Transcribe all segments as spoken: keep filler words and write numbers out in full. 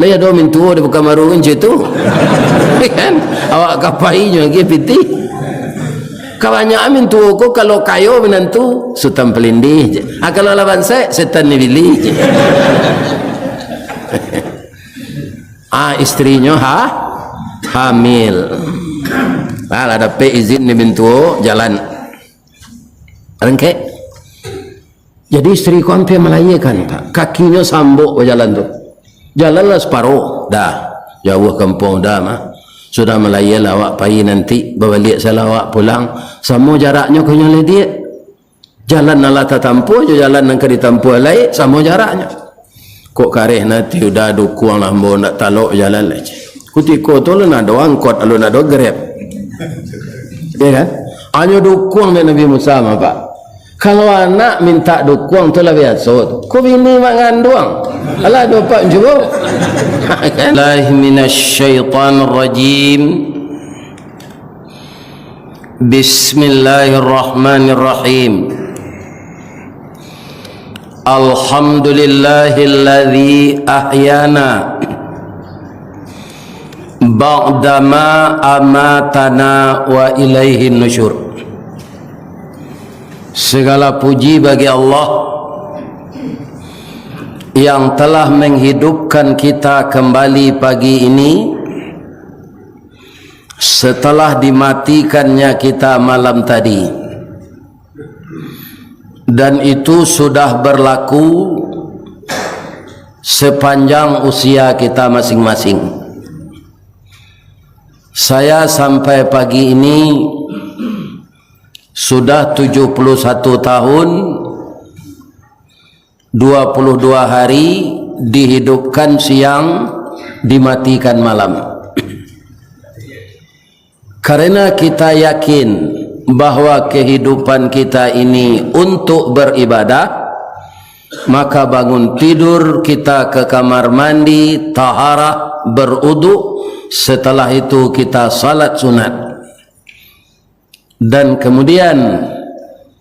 Lai ado mintuo di Pekanbaru kan cak tu. Kan? Awak ka pai nyo agiah pitih. Kabanyakan mintuo ko kalau kayo minantu, Sutan Palindih je. Ah, kalau lah bansaik, setan ni bilih je. Ah, istrinyo ha-, hamil. Ah, lah dapek izin di mintuo, jalan. Rengkek. Jadi istri ko ampia malahiakan, Pak. Kakinyo sambok bajalan tu. Jalanlah saparo. Dah. Jauah kampuang dah mah. Sudah malahia lah awak pai nanti, babaliak salah awak pulang. Samo jaraknyo ka inyo lediak. Jalan nan lah tatampuah jo jalan nan ka ditampuah lai, samo jaraknyo. Kok kareh nanti udah dukuang lah ambo ndak talok jalan lai. Kutiko tu alun ado angkot, alun ado Grab. Ya kan? Hanyo dukuang dek Nabi Musa mah, Pak. Kalau anak minta dukuang tu lah biaso tu. Ko bini mak nganduang. Alah, ado Pak mancubo. Kan? Billahi minasyaitonirrajim. Bismillahirrahmanirrahim. Alhamdulillahilladzi ahyana ba'dama amatana wa ilaihin nusyur. Segala puji bagi Allah yang telah menghidupkan kita kembali pagi ini setelah dimatikannya kita malam tadi. Dan itu sudah berlaku sepanjang usia kita masing-masing. Saya sampai pagi ini sudah tujuh puluh satu tahun, dua puluh dua hari, dihidupkan siang, dimatikan malam. Karena kita yakin bahwa kehidupan kita ini untuk beribadah, maka bangun tidur kita ke kamar mandi, taharah, berudu, setelah itu kita salat sunat. Dan kemudian,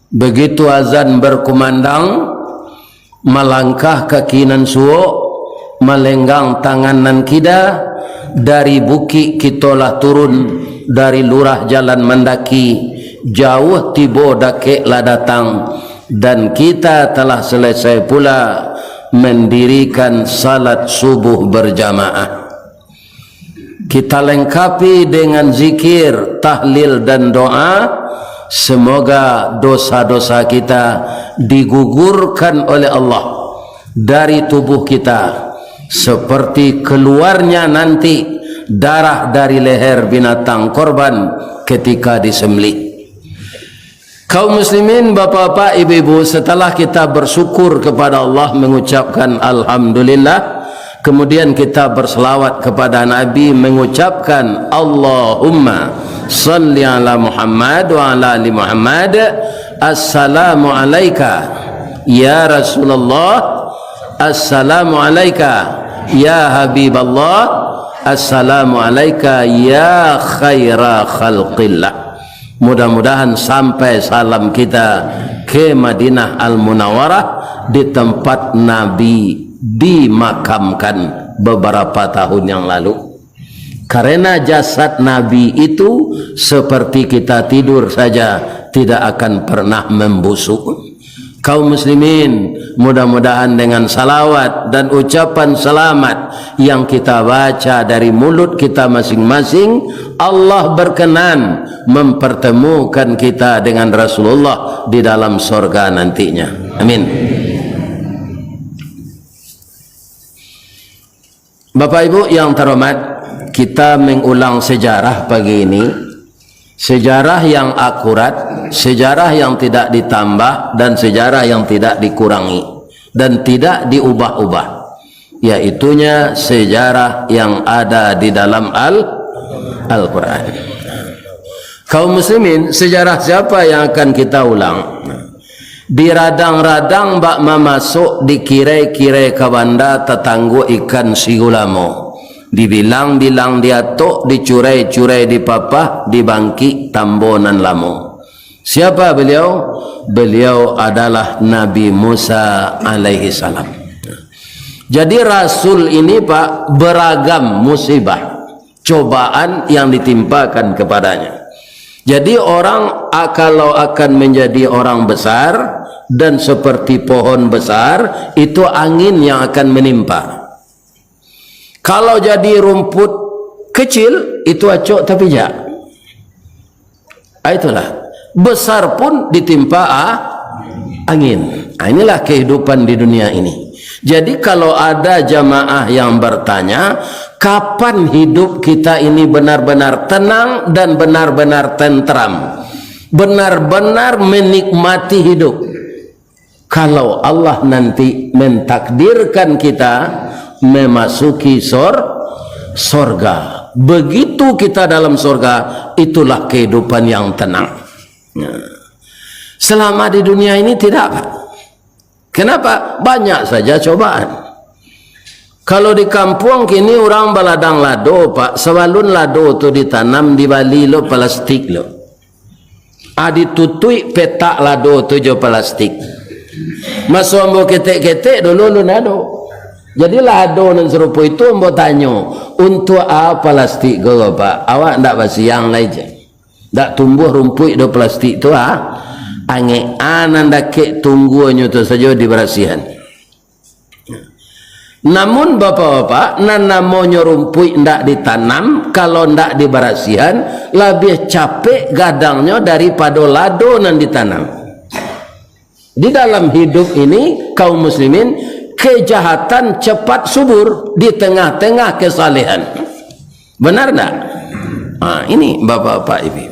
begitu azan berkumandang, malangkah kaki nan suok, malenggang tangan nan kida, dari bukik kito lah turun, dari lurah jalan mandaki, jauah tibo dakek lah datang, dan kita telah selesai pula mendirikan salat subuh berjamaah. Kita lengkapi dengan zikir, tahlil, dan doa. Semoga dosa-dosa kita digugurkan oleh Allah dari tubuh kita, seperti keluarnya nanti darah dari leher binatang korban ketika disembelih. Kaum muslimin, bapak-bapak, ibu-ibu, setelah kita bersyukur kepada Allah, mengucapkan alhamdulillah, kemudian kita berselawat kepada Nabi, mengucapkan Allahumma salli ala Muhammad wa ala ali Muhammad. Assalamu alaika ya Rasulullah. Assalamu alaika ya Habiballah. Assalamu alaika ya khaira khalqillah. Mudah-mudahan sampai salam kita ke Madinah Al-Munawwarah, di tempat Nabi dimakamkan beberapa tahun yang lalu. Karena jasad Nabi itu seperti kita tidur saja, tidak akan pernah membusuk. Kaum muslimin, mudah-mudahan dengan salawat dan ucapan selamat yang kita baca dari mulut kita masing-masing, Allah berkenan mempertemukan kita dengan Rasulullah di dalam sorga nantinya. Amin. Bapak Ibu yang terhormat, kita mengulang sejarah pagi ini. Sejarah yang akurat, sejarah yang tidak ditambah, dan sejarah yang tidak dikurangi dan tidak diubah-ubah, yaitunya sejarah yang ada di dalam Al-, Al-Quran. Kaum muslimin, sejarah siapa yang akan kita ulang? Diradang-radang bak mamasok, dikirai-kirai ka banda, tatangguak ikan sigulamo. Dibilang-bilang diatok, dicurai-curai dipapah, dibangkik tambo nan lamo. Siapa beliau? Beliau adalah Nabi Musa alaihi salam. Jadi, Rasul ini, Pak, beragam musibah, cobaan yang ditimpakan kepadanya. Jadi, orang a-, kalau akan menjadi orang besar dan seperti pohon besar, itu angin yang akan menimpa. Kalau jadi rumput kecil, itu acok tapijak. Ah, itulah. Besar pun ditimpa, ah, angin. Ah, inilah kehidupan di dunia ini. Jadi, kalau ada jamaah yang bertanya, kapan hidup kita ini benar-benar tenang dan benar-benar tentram? Benar-benar menikmati hidup. Kalau Allah nanti mentakdirkan kita memasuki sor-, sorga. Begitu kita dalam sorga, itulah kehidupan yang tenang. Nah, selama di dunia ini tidak, Pak. Kenapa? Banyak saja cobaan. Kalau di kampuang kini urang baladang lado, Pak, sabalun lado tu ditanam, dibali lo plastik lo. Ah, ditutuik petak lado tu jo plastik. Maso ambo ketek-ketek dulu, alun ado. Jadi lah ado nan sarupo itu, ambo tanyo, "Untuak a plastik ko, Pak? Awak ndak basiang lai je. Ndak tumbuah rumpuik do plastik tu, ah. Angek a nan dakek tungguanyo tu sajo dibarasiahan." Namun, bapak-bapak, nan namonyo rumpuik ndak ditanam, kalau ndak dibarasiahan, labiah capek gadangnyo daripado lado nan ditanam. Di dalam hidup ini, kaum muslimin, kejahatan cepat subur di tengah-tengah kesalehan. Benar ndak? Ha, ini, bapak-bapak, ibu.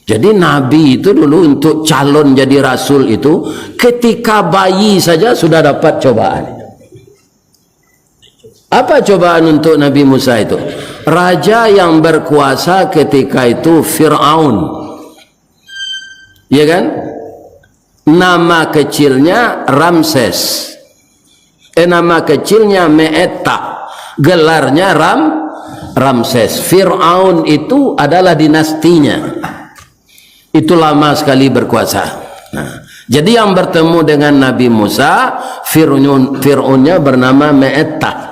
Jadi, Nabi itu dulu untuk calon jadi rasul itu, ketika bayi saja sudah dapat cobaan. Apa cobaan untuk Nabi Musa itu? Raja yang berkuasa ketika itu Firaun. Ya kan? Nama kecilnya Ramses. Eh, nama kecilnya Me'etta. Gelarnya Ram-, Ramses. Firaun itu adalah dinastinya. Itu lama sekali berkuasa. Nah, jadi yang bertemu dengan Nabi Musa, Fir'un, Fir'unnya bernama Me'etta.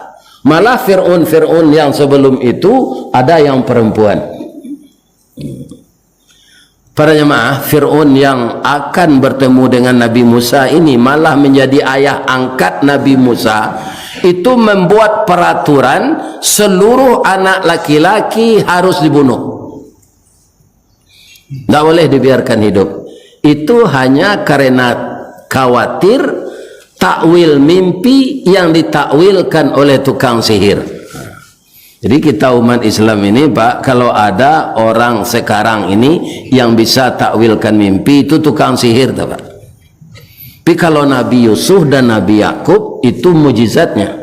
Malah Fir'un-Fir'un yang sebelum itu ada yang perempuan. Para jemaah, Fir'un yang akan bertemu dengan Nabi Musa ini malah menjadi ayah angkat Nabi Musa, itu membuat peraturan seluruh anak laki-laki harus dibunuh. Ndak boleh dibiarkan hidup. Itu hanya karena khawatir takwil mimpi yang ditakwilkan oleh tukang sihir. Jadi, kita umat Islam ini, Pak, kalau ada orang sekarang ini yang bisa takwilkan mimpi, itu tukang sihir tu, Pak. Tapi kalau Nabi Yusuf dan Nabi Yakub, itu mujizatnya.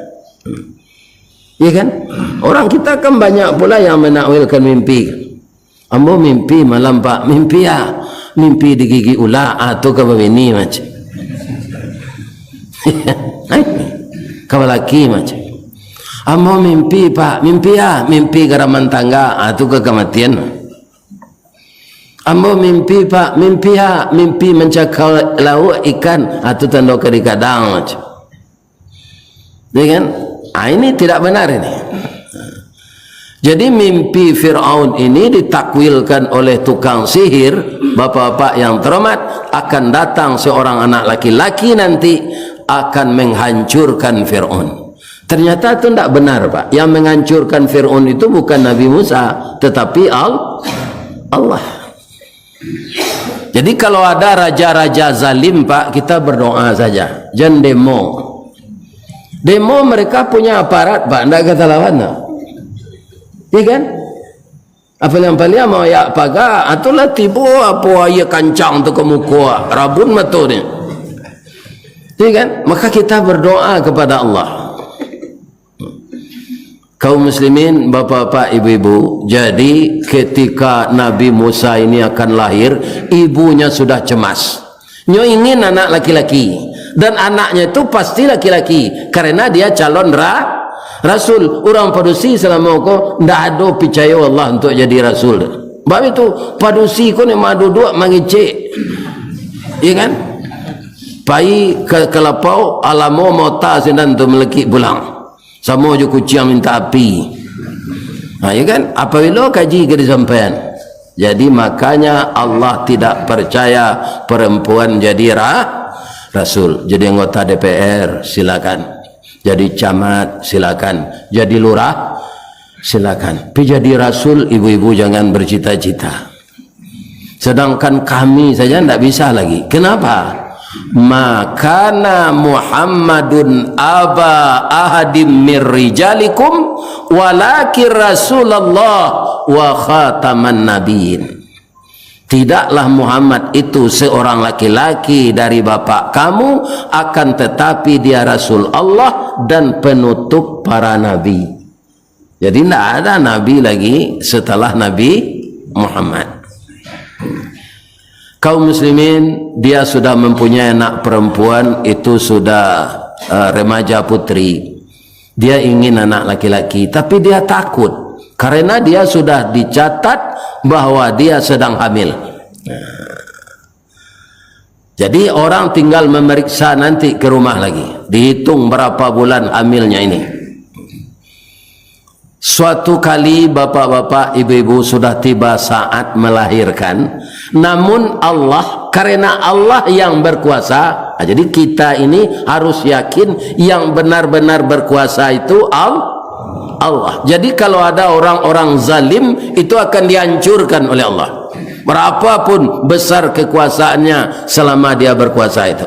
Iya kan? Orang kita kan banyak pula yang menakwilkan mimpi. "Ambo mimpi malam, Pak." "Mimpi a?" "Mimpi digigik ular." Ah, tu ka babini macam. Ka balaki macam. "Ambo mimpi, Pak." "Mimpi a?" "Mimpi garaman tangga." Ah, tu ka kamatian. "Ambo mimpi, Pak." "Mimpi a?" "Mimpi mancakau lauak ikan." Ah, tu tando ka digadang macam. Ya kan? Ah, ini tidak benar ini. Jadi, mimpi Firaun ini ditakwilkan oleh tukang sihir, bapak-bapak yang terhormat, akan datang seorang anak laki-laki nanti akan menghancurkan Firaun. Ternyata itu tidak benar, Pak. Yang menghancurkan Firaun itu bukan Nabi Musa, tetapi Al-, Allah. Jadi, kalau ada raja-raja zalim, Pak, kita berdoa saja. Jan demo. Demo mereka punya aparat, Pak, ndak ka talawan, no. Iya kan? Apaliang-paliang mau ayak paga, atulah tibo apo aia kancang tu ka muko, rabun mato ni. Iya kan? Maka kita berdoa kepada Allah. Kaum muslimin, bapak-bapak, ibu-ibu, jadi ketika Nabi Musa ini akan lahir, ibunya sudah cemas. Nyo ingin anak laki-laki, dan anaknya itu pasti laki-laki, karena dia calon ra-, rasul. Urang padusi salamo ko ndak ado picayo Allah untuk jadi rasul. Sebab itu, padusi ko ni maduduak mangecek. Iya kan? Pai ka, ka lapau, alamo maota sinan tu malekik pulang. Samo jo kuciang mintak api. Ha, ya kan? Apabilo kaji ka disampaian. Jadi, makanya Allah tidak percaya perempuan jadi ra-, rasul. Jadi anggota D P R, silakan. Jadi camat, silakan. Jadi lurah, silakan. Tapi jadi rasul, ibu-ibu jangan bercita-cita. Sedangkan kami saja ndak bisa lagi. Kenapa? "Ma kana Muhammadun aba ahadim mir rijalikum, walakin Rasulullah wa khataman nabiyyin." Tidaklah Muhammad itu seorang laki-laki dari bapak kamu, akan tetapi dia Rasul Allah dan penutup para nabi. Jadi, ndak ada nabi lagi setelah Nabi Muhammad. Kaum muslimin, dia sudah mempunyai anak perempuan, itu sudah, eh, remaja putri. Dia ingin anak laki-laki, tapi dia takut karena dia sudah dicatat bahwa dia sedang hamil. Jadi, orang tinggal memeriksa nanti ke rumah lagi, dihitung berapa bulan hamilnya ini. Suatu kali, bapak-bapak, ibu-ibu, sudah tiba saat melahirkan, namun Allah, karena Allah yang berkuasa, ah, jadi kita ini harus yakin yang benar-benar berkuasa itu Al-, Allah. Jadi, kalau ada orang-orang zalim, itu akan dihancurkan oleh Allah. Berapapun besar kekuasaannya selama dia berkuasa itu.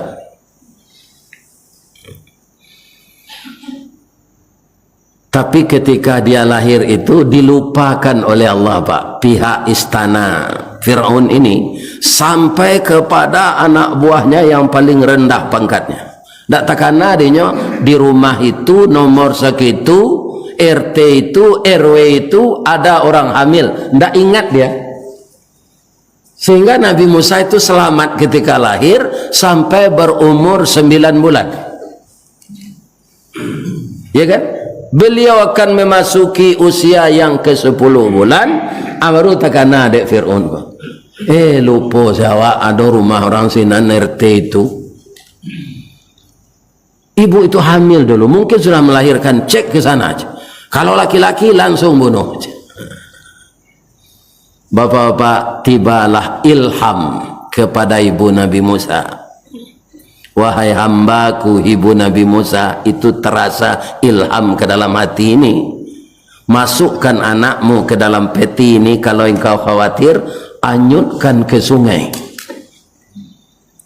Tapi ketika dia lahir itu, dilupakan oleh Allah, Pak, pihak istana Firaun ini, sampai kepada anak buahnya yang paling rendah pangkatnya. Ndak takana dinyo, di rumah itu, nomor sekitu, R T itu, R W itu, ada orang hamil. Ndak ingat dia. Sehingga Nabi Musa itu selamat ketika lahir sampai berumur sembilan bulan. Ya kan? Beliau akan memasuki usia yang ke sepuluh bulan, ah, baru takana dek Fir'aun ko. Eh, lupo se awak ado rumah orang sinan R T itu. Ibu itu hamil dulu, mungkin sudah melahirkan, cek ke sana aja. Kalau laki-laki, langsung bunuh. Bapak-bapak, tibalah ilham kepada ibu Nabi Musa. "Wahai hambaku, ibu Nabi Musa," itu terasa ilham ke dalam hati ini. "Masukkan anakmu ke dalam peti ini, kalau engkau khawatir, anyutkan ke sungai."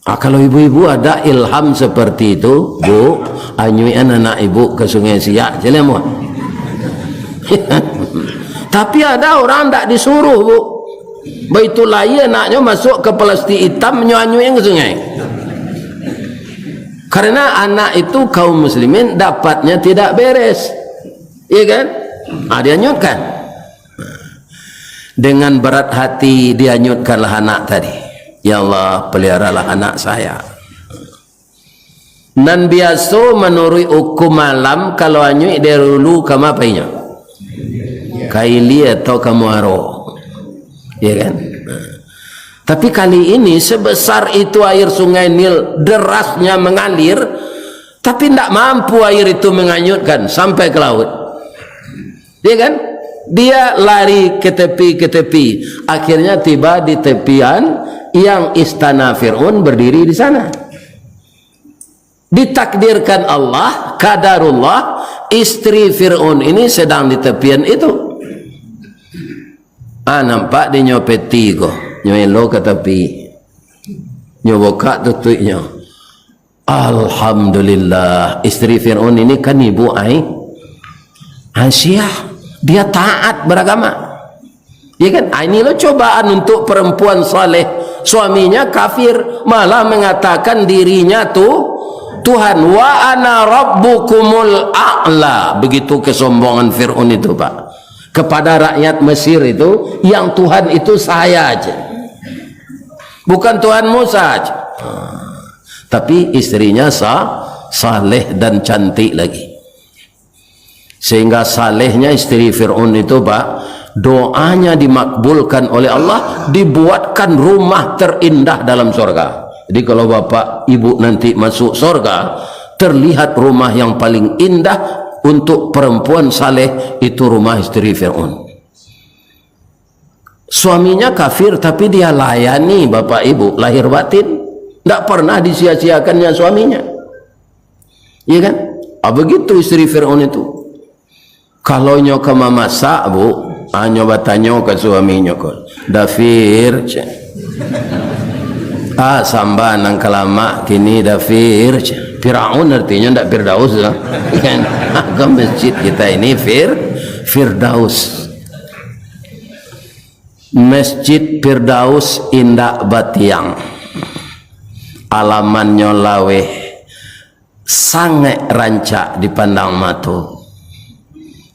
Ah, kalau ibu-ibu ada ilham seperti itu, "Bu, anyuikan anak ibu ke Sungai Siak," caliak, Bu. Tapi ada orang ndak disuruh, Bu. Baitu lahia anaknyo masuk ke plastik itam, nyo anyuikan ke sungai. Karena anak itu kaum muslimin dapatnya tidak beres. Iya kan? Ah, dianyutkan. Dengan berat hati dianyutkanlah anak tadi. "Ya Allah, peliharalah anak saya." Nan biaso manuruik ukum alam, kalau anyuik dari hulu ka ma painyo? Ka ilia atau ka muaro? Ya kan? Tapi kali ini, sebesar itu air Sungai Nil derasnya mengalir, tapi ndak mampu air itu menganyutkan sampai ke laut. Ya kan? Dia lari ke tepi, ke tepi. Akhirnya tiba di tepian yang istana Fir'aun berdiri di sana. Ditakdirkan Allah, kadarullah, istri Fir'aun ini sedang di tepian itu. Ah, nampak dinyo peti ko. Nyo elo ka tapi. Nyo bukak tutuiknyo. Alhamdulillah, istri Fir'aun ini kan ibu ai-, Aisyah. Dia taat beragama. Ya kan? Ah, ini lo cobaan untuk perempuan saleh. Suaminya kafir, malah mengatakan dirinya tu Tuhan. "Wa ana rabbukumul a'la." Begitu kesombongan Fir'aun itu, Pak. Kepada rakyat Mesir itu, yang Tuhan itu saya aja. Bukan Tuhan Musa aja. Tapi istrinya sa-, saleh dan cantik lagi. Sehingga salehnya istri Fir'aun itu, Pak, doanya dimakbulkan oleh Allah, dibuatkan rumah terindah dalam surga. Jadi, kalau bapak ibu nanti masuk sorga, terlihat rumah yang paling indah untuk perempuan saleh itu rumah isteri Fir'aun. Suaminya kafir, tapi dia layani bapak ibu lahir batin. Ndak pernah disia-siakannya suaminya. Iya kan? Ah, begitu isteri Fir'aun itu. Kalau nyo ka mamasak, Bu, ah, nyo batanyo ka suaminyo ko, "Dafir," cek. "Ah, samba nan ka lamak kini, Dafir," cek. Firaun artinyo ndak Firdaus, lah. Kan? Maka masjid kita ini Fir-, Firdaus. Masjid Firdaus indak batiang. Alamannyo laweh, sangaik rancak dipandang mato.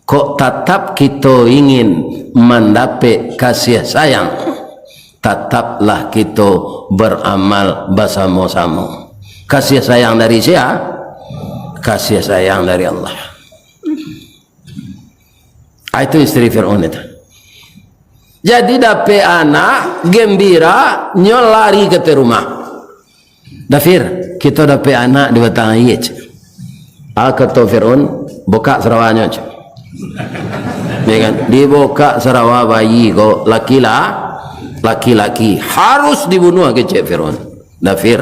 Kok tatap kito ingin mandapek kasih sayang, tataplah kito baramal basamo-samo. Kasih sayang dari sia? Kasih sayang dari Allah. Ah, itu isteri Fir'aun itu. Jadi, dapek anak, gembira, nyo lari ka ateh rumah. "Dafir, kito dapek anak di batang aia," cek. Ah, kato Fir'aun, "Bukak sarawanyo," cek. Ya kan? Dibukak sarawa bayi ko, laki lah, laki-laki. "Harus dibunuah," kecek Fir'aun. "Dafir,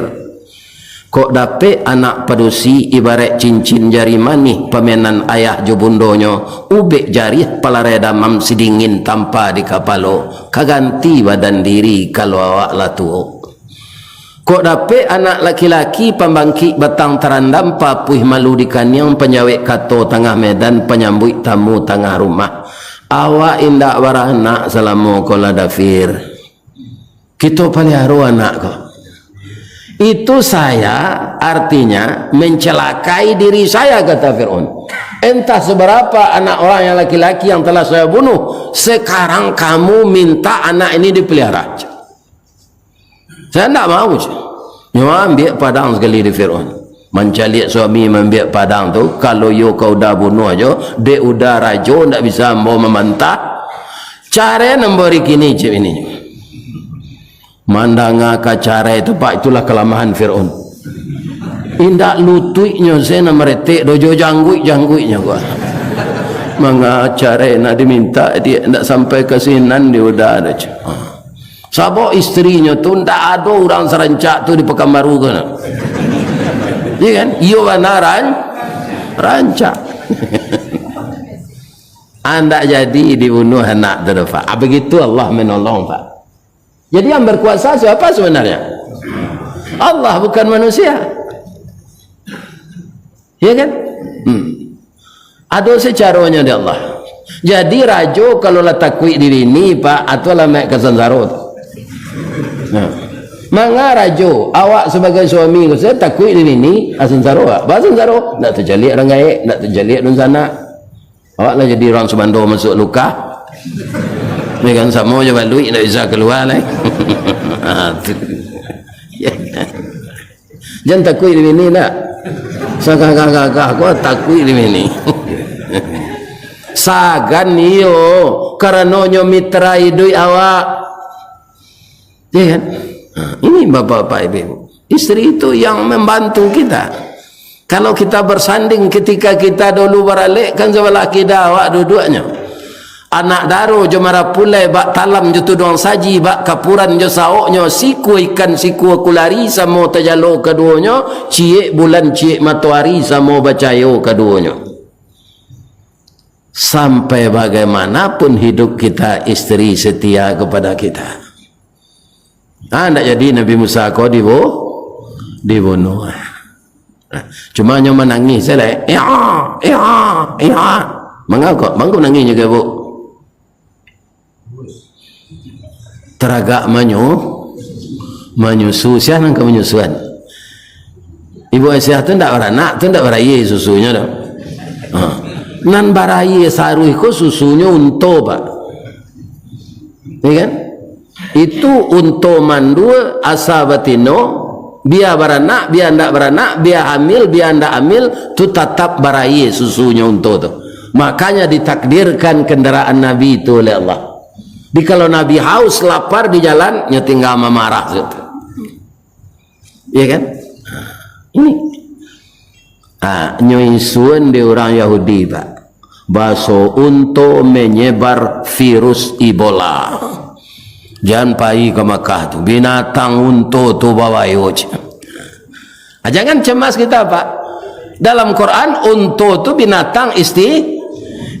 kok dapek anak padusi, ibaraik cincin jari manih, pamenan ayah jo bundonyo, ubek jarih palarai damam, sidingin tampa di kapalo, ka ganti badan diri kalau awak lah tuo. Kok dapek anak laki-laki, pambangkik batang tarandam, papuih malu di kaniang, panjawek kato tangah medan, panyambuik tamu tangah rumah. Awak indak baranak salamo ko lah, Dafir. Kito paliaro anak ko. Itu saya, artinya, mencelakai diri saya," kata Fir'aun. "Entah seberapa anak orang yang laki-laki yang telah saya bunuh, sekarang kamu minta anak ini dipelihara." Saya ndak mau, cek. Nyo ambiak padang sakali di Fir'aun. Mancaliak suami maambiak padang tu, kalau iyo ka uda bunuah jo, dek uda rajo ndak bisa ambo mamantah. Carai ambo ari kini, cek bininyo. Mandanga ka carai tu, Pak, itulah kalamahan Fir'aun. Indak lutuiknyo se nan maretek doh, jo jangguik-jangguiknyo ko. Manga carai nak diminta, dia ndak sampai ka sinan di uda doh, cek. Ha. Sabab isterinyo tu ndak ado urang sarancak tu di Pakanbaru ko, nah. Iya kan? Iyo bana ran-, rancak. Andak jadi dibunuah anak tu, Pak. Ah, begitu Allah menolong, Pak. Jadi yang berkuasa siapa sebenarnya? Allah, bukan manusia. Ya kan? Hmm. Ado secaronyo di Allah. Jadi rajo kalau lah takuik di bini, Pak, atau lah mek ka sansaro tu. Nah. Manga rajo, awak sabagai suami, maksudnya takuik di bini, ah, sansaro, Pak. Bah sansaro, ndak tacaliak urang gaek, ndak tacaliak dunsanak. Awak lah jadi urang sumando masuak lukah. Ni kan samo jo baluik, ndak bisa kalua lai. Ha, tu. Ya kan? Jan takuik di bini ndak? Sagagah-gagah ko takuik di bini. Sagan iyo, karano nyo mitra iduik awak. Ya kan? Ha, ini bapak-bapak, ibu-ibu. Isteri itu yang membantu kita. Kalau kita bersanding ketika kita dulu baralek, kan sabalah kida awak duduaknyo. Anak daro jo marapulai, bak talam jo tuduang saji, bak kapuran jo saoknyo, sikua ikan sikua kulari samo tajalo kaduonyo, ciek bulan ciek matoari samo bacayo kaduonyo. Sampai bagaimanapun hidup kita, isteri setia kepada kita. Ah, ndak jadi Nabi Musa ko dibu-, dibunuh. Nah, cuma nyo manangih sajo, "Iya, iya, iya." Mangko, mangko manangih nyo ko, Bu? Taragak manyu-, manyusu. Sia nan ka manyusuan? Ibu Aisyah tu ndak baranak, tu ndak barayie susunyo tu. Ha. Nan barayie saruih ko susunyo unto, Pak. Ya kan? Itu unto mandua asa batino, bia baranak, bia ndak baranak, bia hamil, bia ndak hamil, tu tatap barayie susunyo unto tu. Makanya ditakdirkan kendaraan Nabi itu oleh Allah. Di kalau Nabi haus, lapar di jalan, nyo tinggal mamarah situ. Iya kan? Ini. Ah, nyo isuan di urang Yahudi, Pak. Baso unto menyebar virus Ebola. Jan pai ka Makkah tu. Binatang unto tu babayo, cek. Ah, jangan cemas kita, Pak. Dalam Quran, unto tu binatang isti-,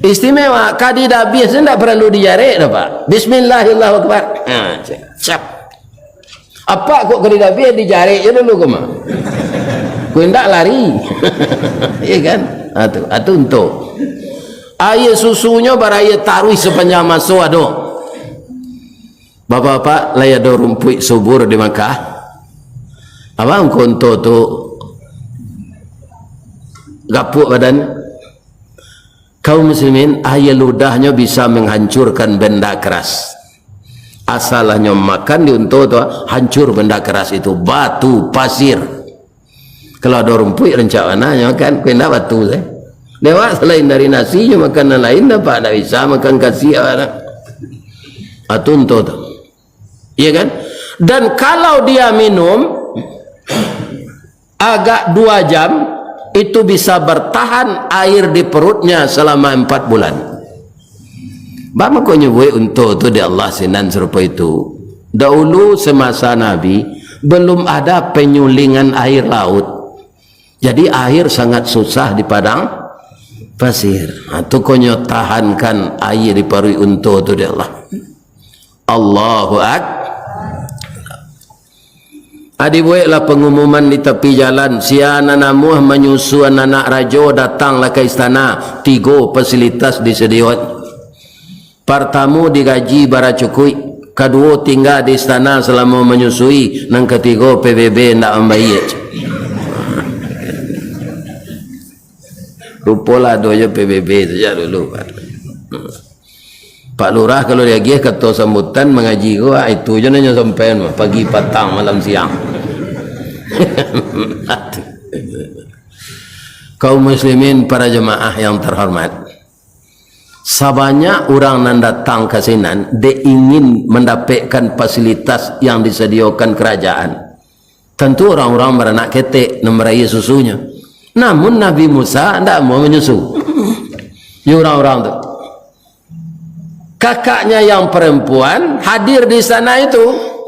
istimewa. Kadi dabih tu ndak paralu dijarek dah, Pak. Bismillahirrahmanirrahim. Ha, cek. Siap. Apak kok kadi dabih dijarek je dulu ko mah. Kok indak lari. Iya kan? Ha, tu, ha, tu unto. Aia susunyo baraia taruih sapanjang maso ado. Bapak-bapak, lai ado rumpuik subur di Makkah? Apo unto tu gapuak badan? Kaum muslimin, aia ludahnyo bisa menghancurkan benda keras. Asal hanyo makan di unto tu, hancur benda keras itu, batu, pasir. Kalau ado rumpuik, rancak bana nyo makan, kok indak batu sajo. Dek awak, salain dari nasi, nyo makan nan lain, apak ndak bisa makan kasiak awak tu. Ah, tu unto tu. Iya kan? Dan kalau dia minum, agak dua jam, itu bisa bertahan air di perutnya selama empat bulan. Baa mangko nyabuik unto tu dek Allah sinan sarupo itu? Dahulu semasa Nabi, belum ada penyulingan air laut. Jadi, air sangat susah di padang pasir. Ha, tu ko nyo tahankan air di paruik unto tu dek Allah. Allahu Ak-, Adi, bueklah pangumuman di tapi jalan, sia nan namuah manyusuan anak rajo, datanglah ka istana, tigo fasilitas disadiakan. Partamo, digaji baracukuik, kaduo, tingga di istana salamo manyusui, nan katigo, P B B indak mambayia. Rupolah ado jo P B B sajak dulu. Pak Lurah kalau diagiah kato sambutan mangaji ko, ah, itu jo nan nyo sampaian, pagi, patang, malam, siang. Kaum muslimin, para jemaah yang terhormat, sabanyak urang nan datang ka sinan dek ingin mandapekkan fasilitas yang disadiakan kerajaan, tantu urang-urang baranak ketek nan baraia susunyo. Namun Nabi Musa ndak mau manyusu. Yo, urang-urang tu. Kakaknya yang perempuan hadir di sana itu,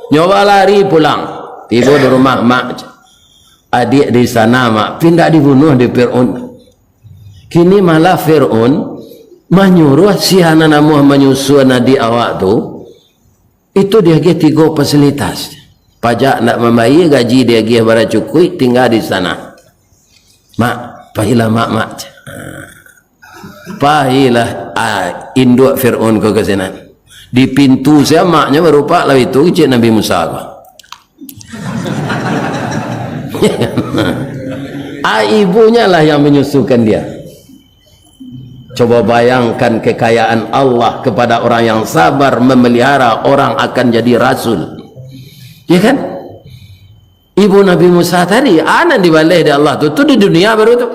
nyo balari pulang. Tibo di rumah mak. Adiak di sana, Mak, pindah dibunuh di Fir'aun. Kini malah Fir'aun manyuruah sia nan namuah manyusuan adiak awak tu, itu diagiah tigo fasilitas. Pajak ndak mambayia, gaji diagiah baracukuik, tingga di sana. Mak, pailah, Mak, Mak. Pailah, ah, induak Fir'aun ko ka sinan. Di pintu sia maknyo barupak lah itu, kecek Nabi Musa ko. Ah, ibunya lah yang menyusukan dia. Coba bayangkan kekayaan Allah kepada orang yang sabar memelihara orang akan jadi rasul. Ya kan? Ibu Nabi Musa tadi, anak dibaleh dek Allah tu, tu di dunia baru tu.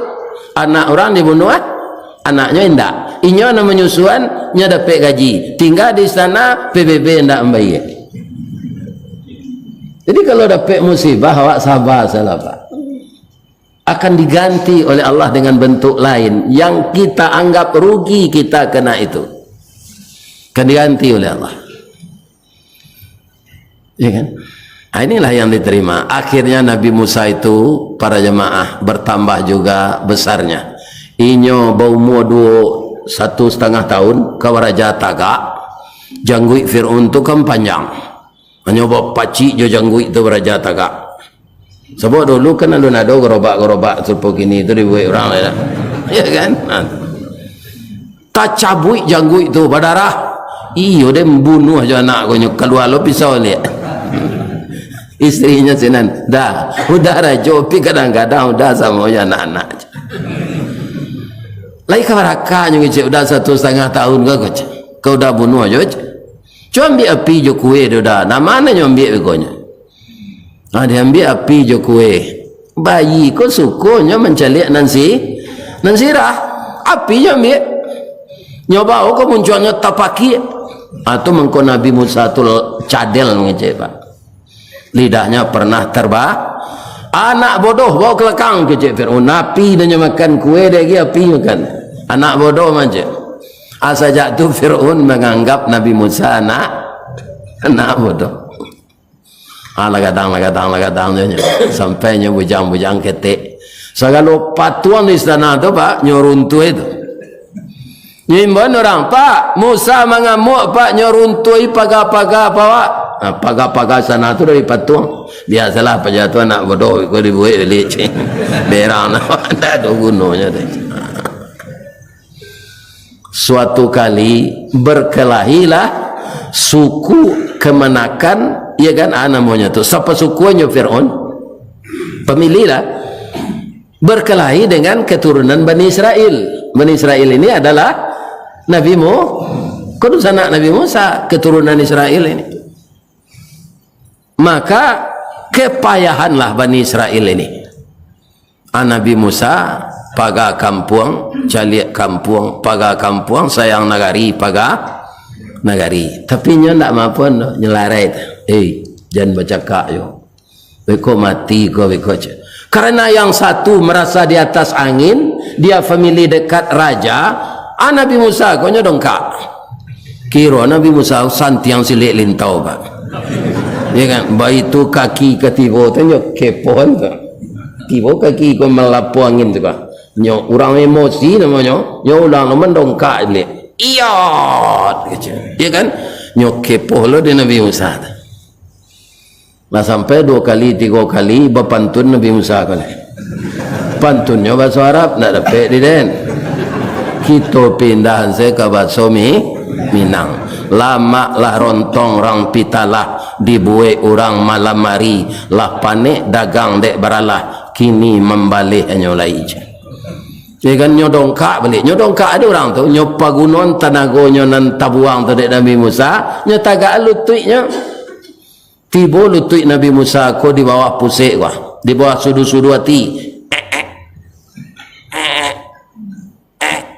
Anak urang dibunuah, anaknyo indak. Inyo nan manyusuan, nyo dapek gaji. Tingga di istana, P B B indak mambayia. Jadi kalau dapek musibah, awak sabar salah, Pak. Akan diganti oleh Allah dengan bentuk lain. Yang kita anggap rugi kita kena itu. Akan diganti oleh Allah. Ya kan? Ah, inilah yang diterima. Akhirnya Nabi Musa itu, para jemaah, bertambah juga besarnya. Inyo baumua duo, satu setengah tahun, ka baraja tagak, jangguik Fir'aun tu kan panjang. Hanyo bapacik jo jangguik tu baraja tagak. Sabab dulu kan alun ado garobak-garobak sarupo kini tu dibuek urang, ya. Ya kan? Nah. Tacabuik jangguik tu, badarah. Iyo deh, bunuah jo anak ko nyo, kalua lo pisau liak. Istrinyo sinan, "Dah, udah rajo, tapi kadang-kadang udah samo jo anak-anak." Lai ka baraka nyo ngecek, "Udah satu setengah tahun ka ko, cek. Ka udah bunuah jo, cek. Cubo ambiak api jo kue dek udah." Nah, mano nyo ambiak beko nyo? Ah, diambiak api jo kue. Bayi ko suko nyo mancaliak nan si-, nan sirah. Api nyo ambiak. Nyo bao ka muncuangnyo tapakiak. Ah, tu mangko Nabi Musa tu cadel ngecek, Pak. Lidahnyo pernah terba-, "Anak bodoh, bawa ke lakang," kecek Fir'aun. Api dah nyo makan kue, dia lagi api makan. "Anak bodoh," mancek. Ah, sajak tu Fir'aun menganggap Nabi Musa anak, anak bodoh. Ah, lah gadang, lah gadang, lah gadang nyo, nyo. Sampai nyo bujang-bujang ketek. Sagalo patuang di istana tu, Pak, nyo runtuih tu. Nyo imbauan urang, "Pak, Musa mangamuak, Pak, nyo runtuih paga-paga, Pak, Pak." Ah, paga-paga istana tu dari patuang. Biasalah, paja tu anak bodoh, iko dibuek baliak, cik. Berang lah, ndak ado gunonyo tu. Suatu kali, berkelahilah suku kamanakan, ya kan, ah, namonyo tu, sapasukuannyo Fir'aun, pamilihlah, berkelahi dengan keturunan Bani Israel. Bani Israel ini adalah Nabi Mu-, ko dunsanak Nabi Musa, keturunan Israel ini. Maka, kepayahanlah Bani Israel ini. Ah, Nabi Musa, paga kampuang, caliak kampuang, paga kampuang, sayang nagari, paga nagari. Tapi nyo ndak mampu doh, nyo larai tu. "Eh, jan bacakak yo. Beko mati ko, beko," cek. Karena yang satu merasa di atas angin, dia famili dekat raja, ah, Nabi Musa ko nyo dongkak. Kiro Nabi Musa santiang silek lintau, Pak. Ya kan? Baitu kaki ka tibo tu nyo kepoh tu. Tibo kaki ko malapo angin tu, Pak. Nyo urang emosi namonyo, nyo ulang tu mandongkak silek. "Iyot!" kecek. Ya kan? Nyo kepoh lo di Nabi Musa tu. Lah sampai duo kali, tigo kali, bapantun Nabi Musa ko lai. Pantunnyo bahaso Arab, ndak dapek di den. Kito pindah se ka bahaso Mi-, Minang. Lamak lah rontong rang pitalah, dibuek urang malam ari, lah panek dagang dek baralah, kini mambaleh hanyo lai je. Ya kan, nyo dongkak baliak. Nyo dongkak ado urang tu, nyo pagunoan tanagonyo nan tabuang tu dek Nabi Musa, nyo tagak lutuiknyo. Tibo lutuik Nabi Musa ko di bawah pusek ko, di bawah sudu-sudu ati.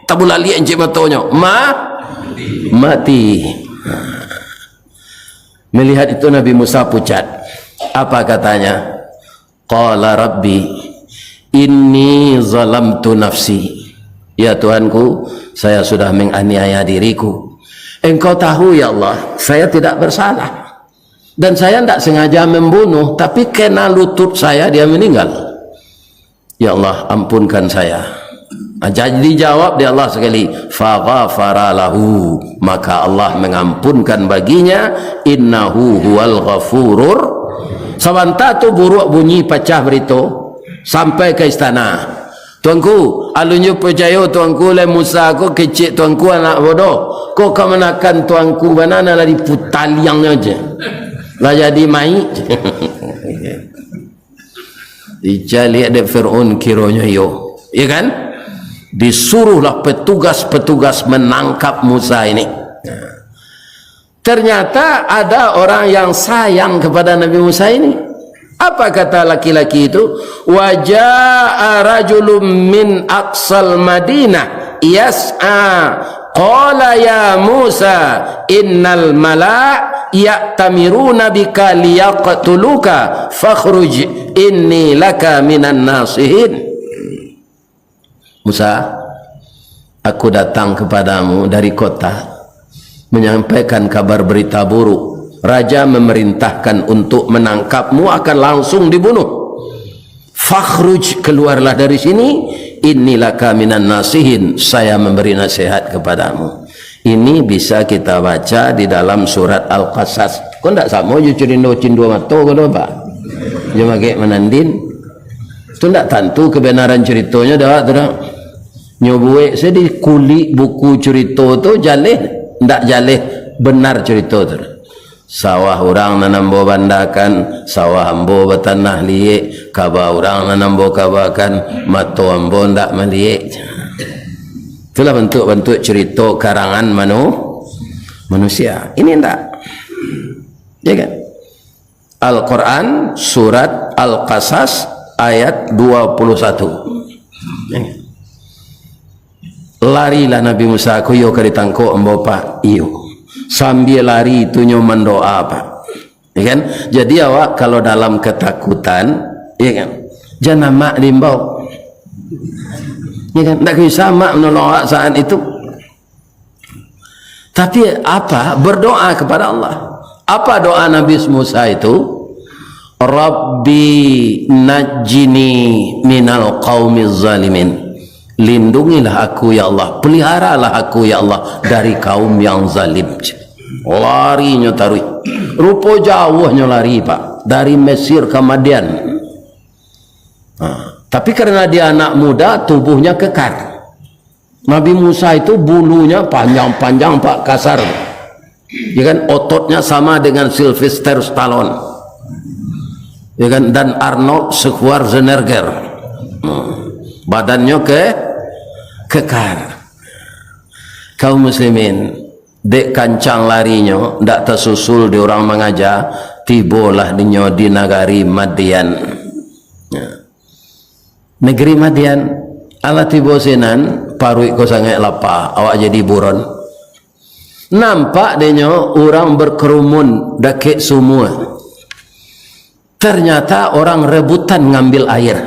Tabulaliak encik matonyo. Ma-, mati. Melihat itu Nabi Musa pucat. Apa katanya? Qala Rabbi, inni zalamtu nafsi. Ya Tuhanku, saya sudah menganiaya diriku. Engkau tahu, ya Allah, saya tidak bersalah. Dan saya ndak sengaja membunuh, tapi kena lutut saya, dia meninggal. Ya Allah, ampunkan saya. Ah, jadi dijawab dek Allah sakali, "Faghafara lahu," maka Allah mengampunkan baginya, "innahu huwal ghafurur." Sabanta tu buruak bunyi, pacah barito, sampai ka istana. "Tuanku, alun nyo picayo Tuanku, lai Musa ko kecek Tuanku anak bodoh. Ko kamanakan Tuanku bana, nan lah diputaliangnyo je. Lah jadi mayik." Dicaliak dek Fir'aun, kironyo iyo. Ya kan? Disuruhlah petugas-petugas menangkap Musa ini. Ternyata ada orang yang sayang kepada Nabi Musa ini. Apa kata laki-laki itu? "Wa jaa rajulun min aqsal Madinah yas'a, qala ya Musa, innal mala ya'tamiruna bika liyaqtuluka, fakhruj inni laka minan nasihin." "Musa, aku datang kepadamu dari kota, menyampaikan kabar berita buruk. Raja memerintahkan untuk menangkapmu, akan langsung dibunuh. Fakhruj, keluarlah dari sini, inni laka minan nasihin, saya memberi nasihat kepadamu." Ini bisa kita baca di dalam surat Al-Qasas. Ko ndak samo jo cirindo cindua mato ko doh, Pak? Jo magek manandin. Tu ndak tantu kebenaran ceritonyo dah, tu dah. Nyo buek se di kulik buku cerito tu, jaleh, ndak jaleh benar cerito tu. Sawah urang nan ambo bandakan, sawah ambo batanah liek, kaba urang nan ambo kabakan, mato ambo ndak maliek. Itulah bantuak-bantuak cerito karangan manu-, manusia. Ini ndak. Ya kan? Al-Quran, surat Al-Qasas, ayat dua puluh satu. Larilah Nabi Musa, ko iyo ka ditangkok ambo, Pak. Iyo. Sambia lari tu nyo mandoa, Pak. Ya kan? Jadi awak kalau dalam ketakutan, ya kan? Jan amak diimbau. Ya kan? Ndak bisa amak manolong awak saat itu. Tapi apa? Berdoa kepada Allah. Apa doa Nabi Musa itu? "Rabbi najjini minal qaumiz zalimin." "Lindungilah aku, ya Allah. Peliharalah aku, ya Allah, dari kaum yang zalim." Larinyo taruih. Rupo jauahnyo lari, Pak. Dari Mesir ka Madian. Ha. Tapi karena dia anak muda, tubuhnya kekar. Nabi Musa itu bulunya panjang-panjang, Pak, kasar. Ya kan, ototnya sama dengan Sylvester Stallone. Ya kan, dan Arnold Schwarzenegger. Hmm. Badannyo ke, kekar. Kaum muslimin, dek kancang larinyo, ndak tasusul di urang mangaja, tibolah dinyo di nagari Madian. Ya. Negeri Madian, alah tibo sinan, paruik ko sangaik lapa, awak jadi buron. Nampak denyo urang berkerumun dakek sumua. Ternyata orang rebutan ngambil air.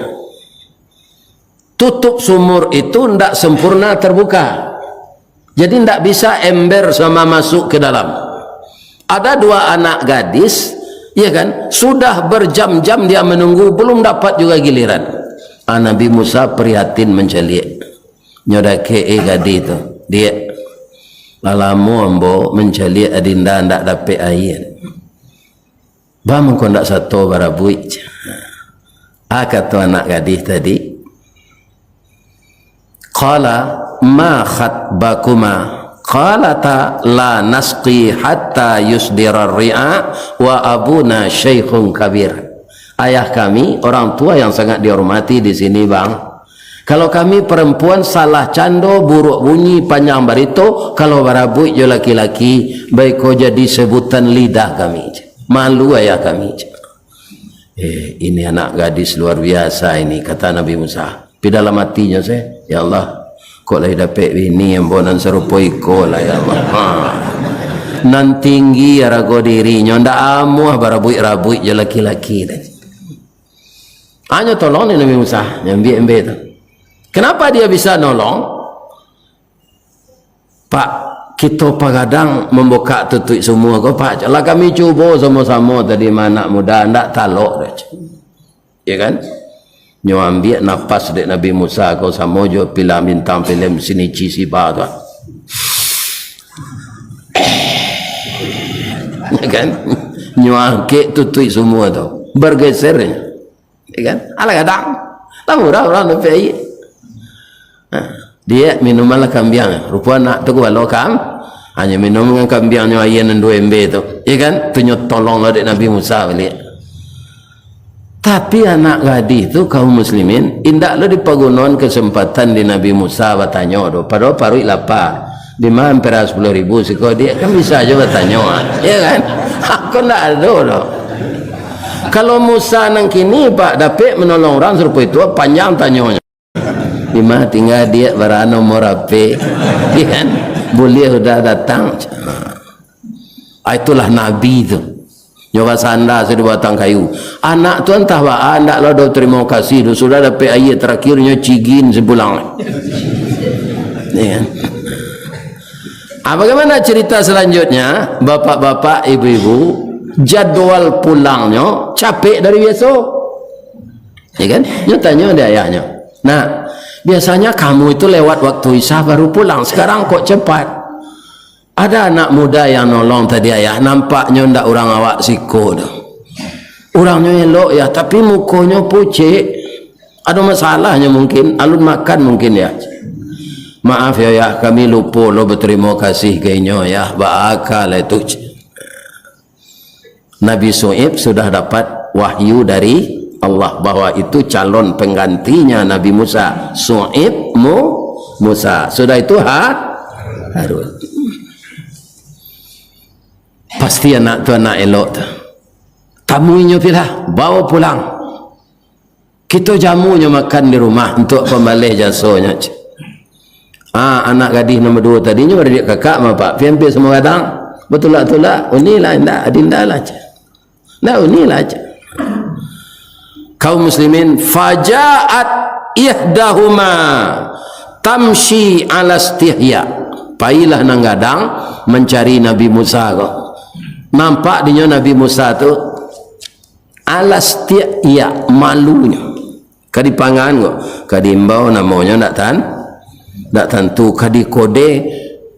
Tutup sumur itu ndak sempurna terbuka. Jadi ndak bisa ember sama masuk ke dalam. Ada dua anak gadis, ya kan, sudah berjam-jam dia menunggu, belum dapat juga giliran. Ah, Nabi Musa prihatin mancaliak. Nyo dakek, eh, gadih tu, "Diak, lah lamo ambo mancaliak adinda ndak dapek aia. Baa mangko ndak sato barabuik?" Ah, kato anak gadih tadi, "Qala ma khatbakuma, qalata la nasqi hatta yusdirar ri'a wa abuna syaikhun kabir." "Ayah kami, orang tua yang sangat dihormati di sini, Bang. Kalau kami perempuan, salah cando, buruak bunyi, panjang barito, kalau barabuik jo laki-laki, baiko jadi sebutan lidah kami. Malu ayah kami." Eh, ini anak gadis luar biasa ini, kata Nabi Musa. Tapi dalam hatinyo se, "Ya Allah, kok lai dapek bini ambo nan sarupo iko lah, ya Allah." Ha. Nan tinggi arago dirinyo, ndak amuah barabuik-rabuik jo laki-laki tadi. Hanyo tolong ni Nabi Musa, nyo ambiak ember tu. Kenapa dia bisa nolong? "Pak, kito pagadang mambukak tutuik sumua ko, Pak. Lah kami cubo samo-samo tadi, ma anak muda, ndak talok doh." Ya kan? Nyo ambiak napas dek Nabi Musa ko samo jo pilem bintang pilem Shinichi Shiba tu. Ya kan? Nyo angkek tutuik sumua tu. Bergeser nyo. Ya kan? Alah gadang. Lah murah urang dapek aia. Ha, diak, minumanlah kambiang. Rupo anak tu kapalo kam-, hanyo minum dengan kambiangnyo aia nan duo ember tu. Ya kan? Tu nyo tolong lah dek Nabi Musa baliak. Tapi anak gadih tu, kaum muslimin, indak lo dipagunoan kesempatan di Nabi Musa batanyo tu. Padahal paruik lapa. Dima ampera sapuluah ribu siko, diak kan bisa jo batanyo, ah. Ya kan? Kok ndak ado doh. Kalau Musa nan kini, Pak, dapek manolong urang sarupo itu, panjang tanyo. Dima tingga diak, bara nomor H P, ya kan? Buliah udah datang. Ah, itulah Nabi tu. Nyo basanda se di batang kayu. Anak tu antah baa, ndak lo do tarimo kasih tu. Sudah dapek aia tarakhir, nyo cigin se pulang. Ya kan? Ah, bagaimana cerita selanjutnya? Bapak-bapak, ibu-ibu, jadwal pulangnyo capek dari biaso. Ya kan? Nyo tanyo dek ayahnyo, "Nak, biasanya kamu itu lewat waktu Isya baru pulang, sekarang kok cepat?" Ada anak muda yang nolong tadi, ayah, nampaknyo ndak urang awak siko doh. Urangnyo elok, ya, tapi mukonyo pucek. Ado masalahnyo mungkin, alun makan mungkin, ya. "Maaf, ya, ya, kami lupo lo batarimo kasih ka inyo, ya. Baa ka lai tu." Nabi Syu'aib sudah dapat wahyu dari Allah bahwa itu calon penggantinya Nabi Musa. Syu'aib, Mu-, Musa. Sudah itu Ha-, Harun. Pasti anak tu anak elok tu. Tamuinyo pilah, bawa pulang. Kito jamunyo makan di rumah untuak pambaleh jasonyo, cek. Ah, anak gadih nomor duo tadinyo baradiak kakak ma, Pak. Pi ampia samo gadang. Batulak-tulak, unilah, indak, adinda lah, cek. Ndak, unilah, cek. Kaum muslimin, faja'at ihdahuma tamshi ala istihya. Pailah nan gadang mancari Nabi Musa ko. Nampak dinyo Nabi Musa tu ala istihya, malunyo. Ka dipangan ko, ka diimbau namonyo ndak tan-, ndak tantu, ka dikode,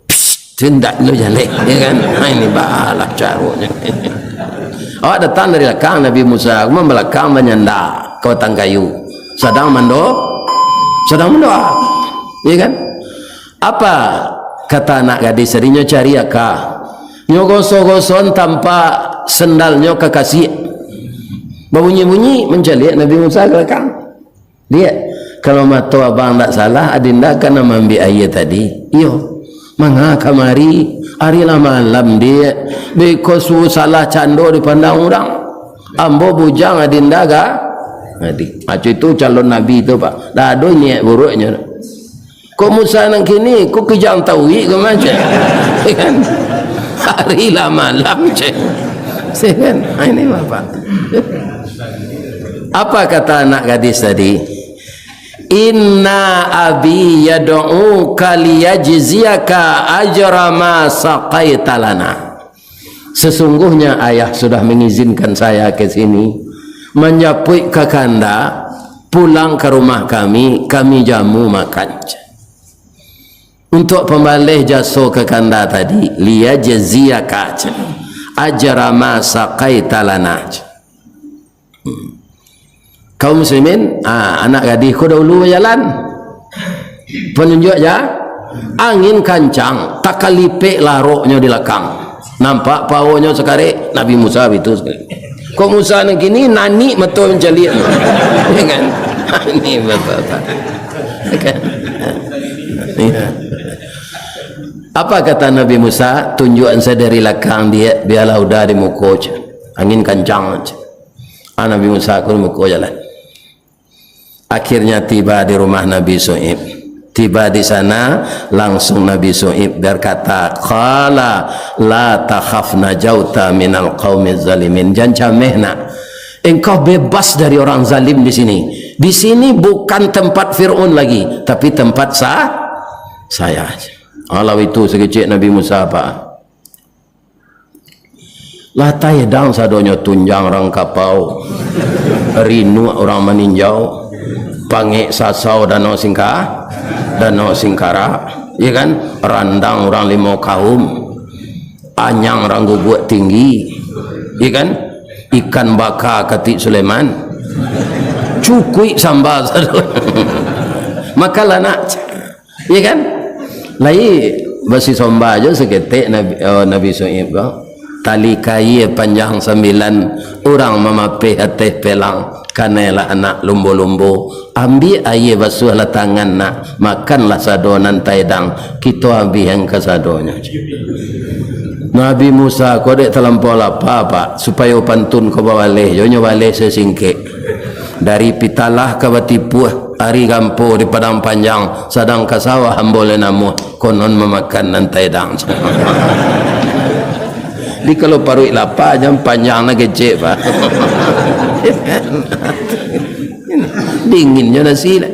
psst, tu ndak lo jaleh, ya kan? Ha, ini balah caronyo. Awak datang dari lakang, Nabi Musa, aku mah balakang banyanda ka batang kayu. Sadang mando-, sadang mandoa. Ya kan? Apa kata anak gadis tadi? Nyo cari aka. Nyo goso-goson tampak sandalnyo ka kasiak. Babunyi-bunyi, mancaliak Nabi Musa ka lakang. Diak, kalau mato abang ndak salah, adinda kan nan maambiak aia tadi. Iyo. Manga kamari, ari lah malam, Diak. Beko su-, salah cando dipandang urang. Ambo bujang, adinda ga-, gadih. Macam itu calon nabi tu, Pak. Dak ado niat buruaknyo. Kok Musa nan kini, kok kijang tauik ko macam. Kan? Ari lah malam, cek. Kan? Ha, ini Bapak. Apa kata anak gadis tadi? "Inna abi yad'uka liyajziyaka ajra ma saqaita lana." Sesungguhnya ayah sudah mengizinkan saya ke sini, manjapuik kakanda pulang ka rumah kami, kami jamu makan. Untuk pambaleh jaso kakanda tadi, liyajziyaka, ajra ma saqaita lana. Kaum muslimin, ah, anak gadih ko dahulu bajalan. Panunjuak ja, angin kancang, takalipek laroknyo di lakang. Nampak paonyo sakarek, Nabi Musa bitu sakarek. Kok Musa nan kini, nanik mato mancaliak. Ya kan? Ini bapak-bapak. Ya kan? Ya. Apa kata Nabi Musa? Tunjuakan saja dari lakang, Diak, biarlah uda di muko, cek. Angin kancang, cek. Ah, Nabi Musa ko di muko jalan. Akhirnya tiba di rumah Nabi Su'aib. Tiba di sana, langsung Nabi Su'aib berkata, "Qala la takhaf najauta minal qaumiz zalimin." Jan cameh, nak. Engkau bebas dari orang zalim di sini. Di sini bukan tempat Fir'aun lagi, tapi tempat sa-, saya. Alah itu sakecek Nabi Musa, Pak. Lah taedang sadonyo, tunjang rang kapau, rinuak urang maninjau, pangek sasau danau Singka-, danau Singkarak, ya kan? Randang urang limo kaum, anyang rang guguak tinggi, ya kan? Ikan baka katik Sulaiman, cukuik samba sadonyo. Makanlah nak. Iya kan? Lai basisomba jo saketek Nabi, eh, Nabi Su'aib ko. Tali kaia panjang sambilan, urang mamapeh ateh pelang, kanailah anak lumbo-lumbo. Ambiak aia, basuahlah tangan nak, makanlah sado nan taedang, kito abihan kasadonyo. Nabi Musa ko dek talampau lapa, Pak, supayo pantun ko babaleh jo, nyo baleh sasingkek. Dari Pitalah ka Batipuah, ari gampo di Padang Panjang, sadang ka sawah ambo lai namuah, konon mamakan nan taedang. Jadi kalau paruik lapa, jan panjang lah kecek, Pak. Dinginnyo nasi lah.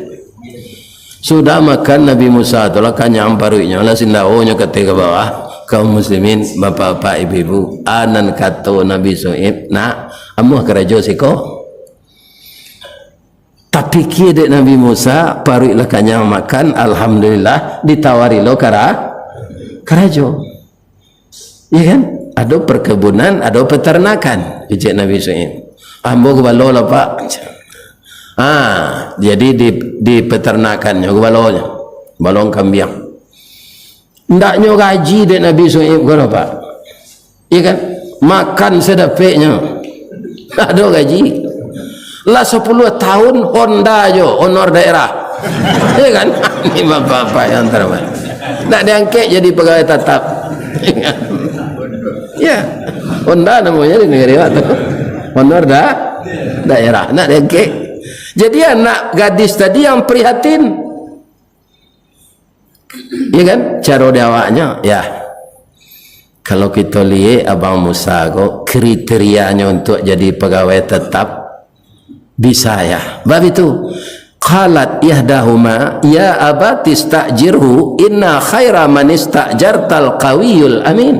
Sudah makan Nabi Musa tu lah, kanyang paruiknyo lah, sindaonyo kateh ka bawah. Kaum muslimin, bapak-bapak, ibu-ibu, a nan kato Nabi Su'aib, nak, amuah karajo siko. Tapikia dek Nabi Musa, paruik lah kanyang makan, alhamdulillah, ditawari lo kara-, karajo. Iya kan? Ado perkebunan, ado peternakan, kecek Nabi Su'aib. Ambo gubalo lah, Pak. Ah, jadi di, di peternakannyo gubalonyo, balong kambiang. Ndaknyo gaji dek Nabi Su'aib ko, Pak. Iya kan? Makan sadapeknyo. Ado gaji. Lah sapuluah tahun Honda jo, honor daerah. Iya kan? Ini bapak-bapak yang terhormat. Nak diangkek jadi pegawai tetap. Ya. Honda namanya di negeri awak tu. Honor da-, daerah. Nak diangkek. Jadi anak gadis tadi yang prihatin. Ya kan? Caro di awaknyo, ya. Kalau kito liek Abang Musa ko, kriterianyo untuk jadi pegawai tetap, Bisa ya. Bab itu, qalat ihdahuma, "Ya abati sta'jirhu, inna khaira man ista'jartal qawiyul amin."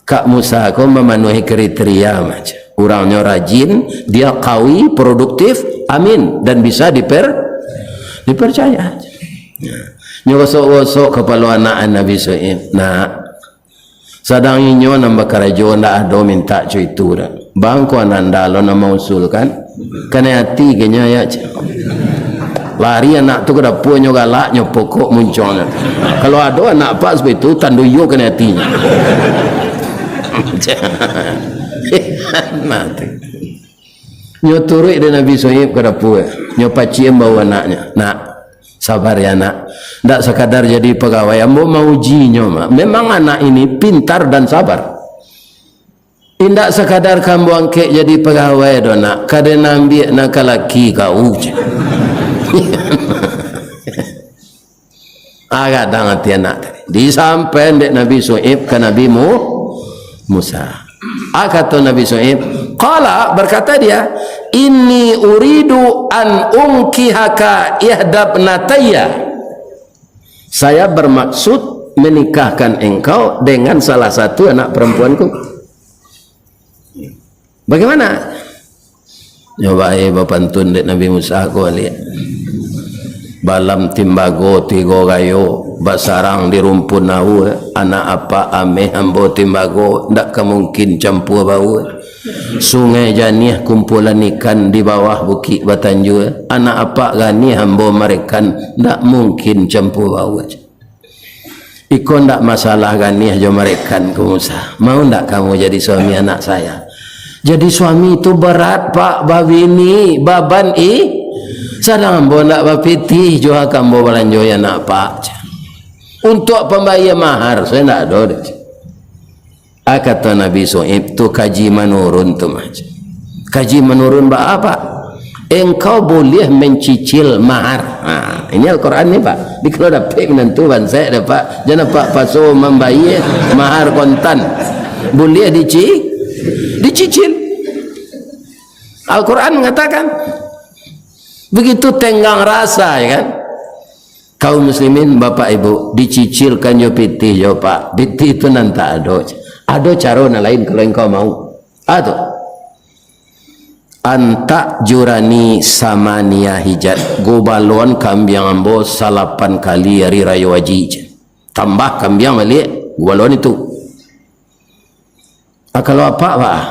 Kak Musa ko mamanuahi kriteria macam. Urangnyo rajin, dia kawi, produktif, amin, dan bisa diper-, dipercaya. Ya. Nyo gosok-gosok kapalo anak Nabi Su'aib. Nak, sadang inyo nan bakarajo, ndak ado mintak co itu doh. Bang ko ananda lo nan mausulkan. Kanai ati keceknyo, ya, cek. Lari anak tu ka dapua, nyo galak, nyo pokok muncuangnyo. Kalau ado anak apak saperti itu, tando iyo kanai atinyo. Nah, tu. Nyo turuik dek Nabi Su'aib ka dapua. Nyo paciam bahu anaknyo. Nak, sabar ya, nak. Ndak sakadar jadi pagawai. Ambo mauji nyo, mak. Memang anak ini pintar dan sabar. Indak sakadar ka ambo angkek jadi pagawai doh, nak. Ka den ambiak nan ka laki kau, cek. Ah, gadang ati anak tadi. Disampaian dek Nabi Su'aib ka Nabi Mu-, Musa. Ah, kato Nabi Su'aib, qala, berkata dia, "Inni uridu an unkihaka ihdabnatayya." "Saya bermaksud menikahkan engkau dengan salah satu anak perempuanku." Bagaimana? Nyo bae bapantun dek Nabi Musa ko baliak. Balam timbago tigo gayo, basarang di rumpun aua, anak apak ameh ambo timbago, ndak ka mungkin campua baua. Sungai Janiah kumpulan ikan di bawah bukik batanjua, anak apak ganih ambo marekan, ndak mungkin campua baua. Iko ndak masalah ganih jo marekan ko Musa. Mau ndak kamu jadi suami anak saya? Jadi suami tu berat, Pak, babini, baban i-, sadang ambo ndak bapitih jo ka ambo balanjo, ya nak, Pak. Untuak pambayia mahar, saya ndak ado doh. Ah, kato Nabi Su'aib tu, kaji manurun tu mah. Kaji manurun ba apa? Engkau boleh mencicil mahar. Ha, ini Al-Quran ni, Pak. Di kalau dapek minantu bansaik dah, Pak. Jan apak paso mambayia mahar kontan. Boleh dici-, dicicil. Al-Quran mengatakan, begitu tenggang rasa, ya kan? Kaum muslimin, bapak ibu, dicicilkan jo pitih jo, Pak. Pitih tu nan tak ado. Ado caro nan lain kalau engkau mau. Ah, tu. Antak jurani samania hijat. Gubaloan kambiang ambo salapan kali ari rayo haji. Tambah kambiang baliak, gubaloan itu. Ah, kalau apak, Pak,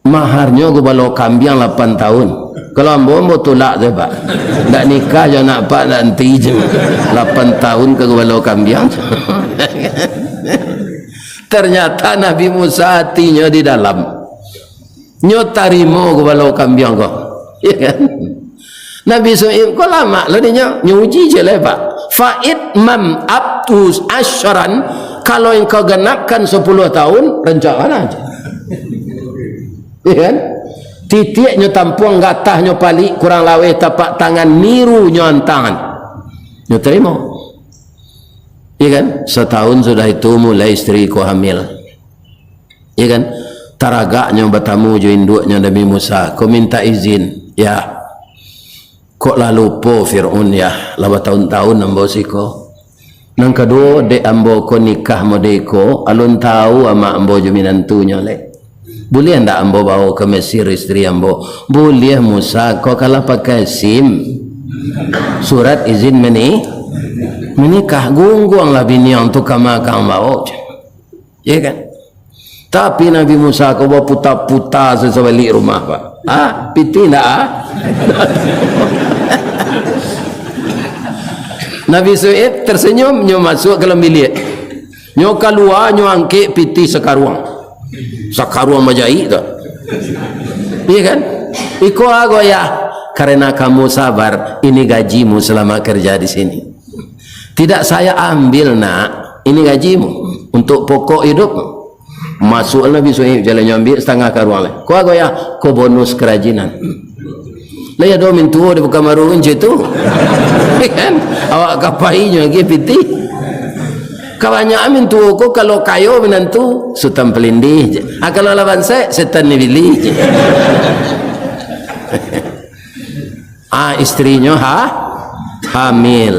maharnyo gubalo kambiang lapan tahun. Kalau ambo, ambo tulak tu, Pak. Ndak nikah jo anak apak, ndak nanti je. Lapan tahun ka gubalo kambiang. Ternyata Nabi Musa atinyo di dalam. Nyo tarimo gubalo kambiang ko. Ya kan? Nabi Su'aib ko lamak lo dinyo, nyo uji je lah, Pak. Fa itmam abtus asyran, kalau engkau genapkan sepuluh tahun, rancak bana je. Ya kan? Titiak nyo tampuang, gatah nyo palik, kurang laweh tapak tangan, niru nyo antangan. Nyo tarimo. Ya kan? Setahun sudah itu mulai isteri ko hamil. Ya kan? Taragaknyo batamu jo induaknyo Nabi Musa, ko mintak izin, "Yah, kok lah lupo Fir'aun, Yah, lah batahun-tahun ambo siko. Nan kaduo, dek ambo ko nikah mode ko, alun tahu amak ambo jo minantunyo lai. Buliah ndak ambo bawo ka Mesir isteri ambo?" "Buliah, Musa, kok ka lah pakai sim, surat izin meni-, menikah. Gungguanglah biniang tu ka makang bawo." Ya kan? Tapi Nabi Musa ko baputa-puta sasabalik rumah, Pak. Ah, pitih ndak, ah? Nabi Su'aib tersenyum, nyo masuk ka dalam biliak. Nyo kalua, nyo angkek pitih sakaruang. Sakaruang bajaik tu. Iya kan? "Iko ago ya, karena kamu sabar, ini gajimu selama kerja di sini." "Tidak saya ambil, Nak. Ini gajimu untuk pokok hidup." Masuk Nabi Su'aib, jalannyo ambiak satangah karuang lai. "Ko ago ya?" "Ko bonus kerajinan." Lah, iyo ado mintuo di Pekanbaru kan cak itu. Kan? Awak ka pai nyo lagi pitih. Kabanyakan mintuo ko kalau kayo minantu, Sutan Palindih je. Ah, kalau lah bansaik, Setan Nibili je. Ah, istrinyo ha-, hamil.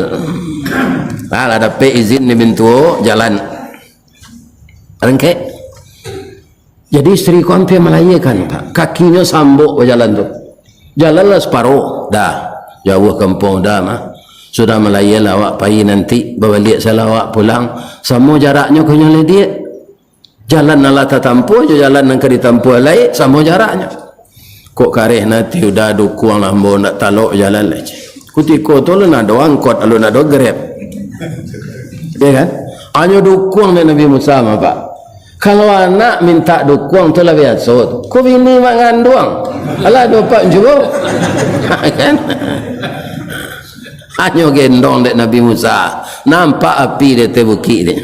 Lah, lah dapek izin di mintuo, jalan. Rengkek. Jadi istri ko ampia malahiakan, Pak. Kakinyo sambok bajalan tu. Jalanlah saparo. Dah. Jauah kampuang dah mah. Sudah malahia lah awak pai nanti, babaliak salah awak pulang. Samo jaraknyo ko nyo lediak. Jalan nan lah tatampuah jo jalan nan ka ditampuah lai, samo jaraknyo. Kok kareh nati udah dukuang lah ambo ndak talok jalan lai. Kutiko tu alun ado angkot, alun ado Grab. Ya kan? Hanyo dukuang dek Nabi Musa mah, Pak. Kalau anak minta dukuang tu lah biaso tu. Ko bini mak nganduang. Alah ado pak juo. Kan? Hanyo gendong dek Nabi Musa. Nampak api di ateh bukik tu.